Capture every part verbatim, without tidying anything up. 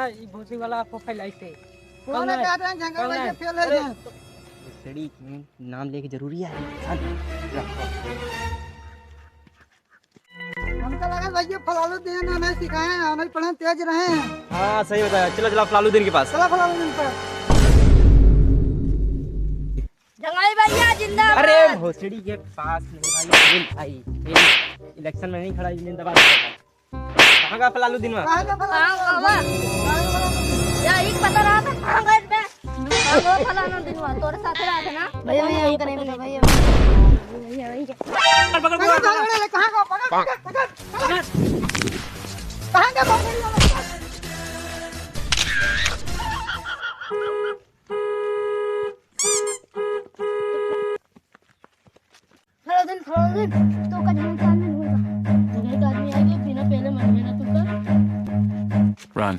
ई भोसड़ी वाला आपको फैलाइते। कौन है? कौन है? कहते हैं झंगा कौन भाई है? के फेल है अरे, ये। भोसड़ी के नाम लेके जरूरी है। हमका लगा भैया फलालू दिन ना नहीं सिखाए हैं, नहीं पढ़े तेज रहे हैं। हाँ, सही बताया। चलो, चलो फलालू दिन के पास। चलो फलालू दिन पर। जंगाई भैया जिंदाबाद। अरे भोसड़ी के पास नहीं भाई, भाई, इलेक्शन में नहीं खड़ा, जिंदाबाद। कहाँ का फलालू दिनवा? कहाँ का फलालू? कहाँ का बा? या एक पता रहा था, कहाँ गए बे? कहाँ गए फलाना दिनवा? तोरे साथ रहा था ना? भैया, भैया, हम करेंगे, भैया। भैया, भैया। पकड़, पकड़, पकड़, पकड़। कहाँ का? पकड़, पकड़, पकड़, पकड़। कहाँ का पकड़? फलालू दिन, फलालू दिन, तो का ढंग से आदमी ढूंढा। ढंग का आदमी आएगा, बिना पहले मन में ना तू का। Run।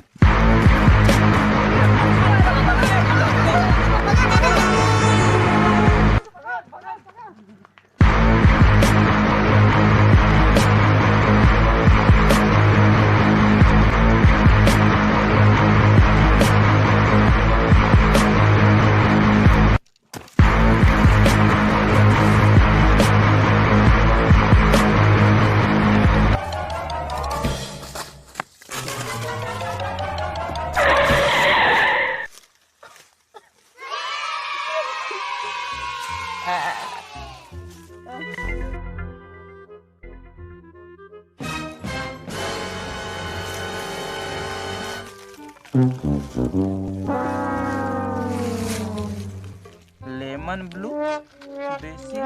Lemon blue, देसी।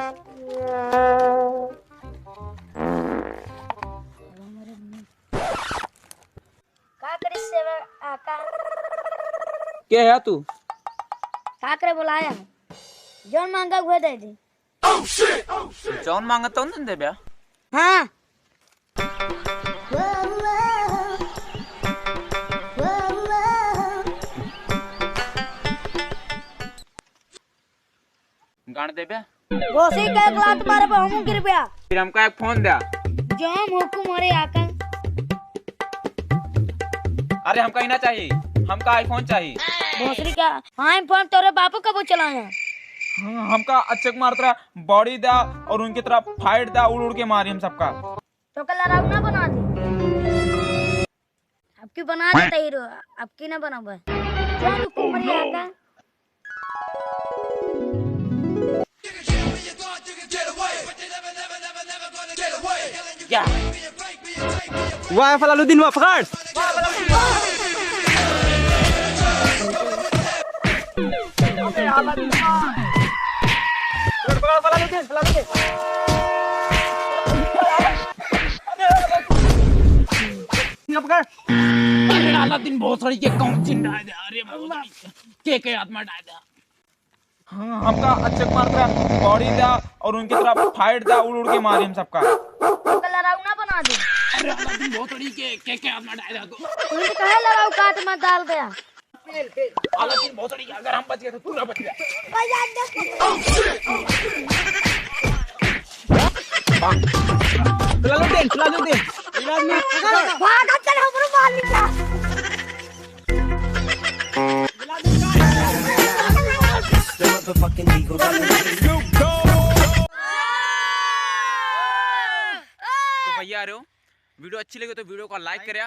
का करी सेवा आका? के है तू? का करे बुलाया? जौन मांगा उहे दे दे। जौन मांगा तौन दे देब्या? हाँ। गाड़ देब्या? घोसी के एक लात मारे पे हमहू गिर गया। फिर हमका एक फोन द्या। जौन हुकुम हो रे आका। अरे हमका ही ना चाहिए, हमका iPhone चाहिए। भोसड़ी का iPhone तोरे बापू कबो चलाया? हाँ, हमका अच्छे के मारत रहा, body द्या और उनकी तरह fight द्या, उड़ उड़ के मारी हम सबका। तो कल लड़ाऊ ना बना दे। अब की बना देता हीरो, अब की ना बनाबे। चल कुमरिया का। क्या? वाह, फलालुद्दीन, वाह, पकड़। पकड़, पकड़, फलालुद्दीन, फलालुद्दीन। पकड़। अरे, आला दिन भोसड़ी के कौन चिन डाल दे? अरे, भोसड़ी के, के, के आत्मा डाल दे? हाँ, हमका अच्छे मार द्या, body द्या और उनकी तरह fight द्या, उड़ उड़ के मारी हम सबका। हमका लड़ाऊ ना बना दे। अरे, आला दिन भोसड़ी के, के, के आत्मा डाल दे तो। उनके कहे लड़ाऊ का आत्मा डाल गया? आला दिन भोसड़ी के, अगर हम बच गए तो तू ना बच गया। फलालुद्दीन, फलालुद्दीन। भाग, चल, हमरो मार लिया। तो भैया आ रहे हो, video अच्छी लगे तो video को like करें,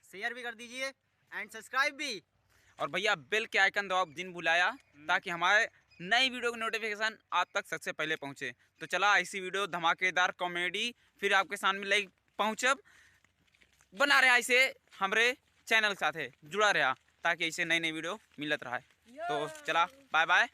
share भी कर दीजिए and subscribe भी। और भैया bell के icon दबाओ जिन भुलाया, हम्म। ताकि हमारे नई video की notification आप तक सबसे पहले पहुँचे। तो चला ऐसी video धमाकेदार comedy फिर आपके सामने लेके पहुँचब। बना रहा ऐसे हमरे channel के साथ है, जुड़ा रहा ताकि ऐसे नई नई video मिलत रहे। तो चला, bye bye।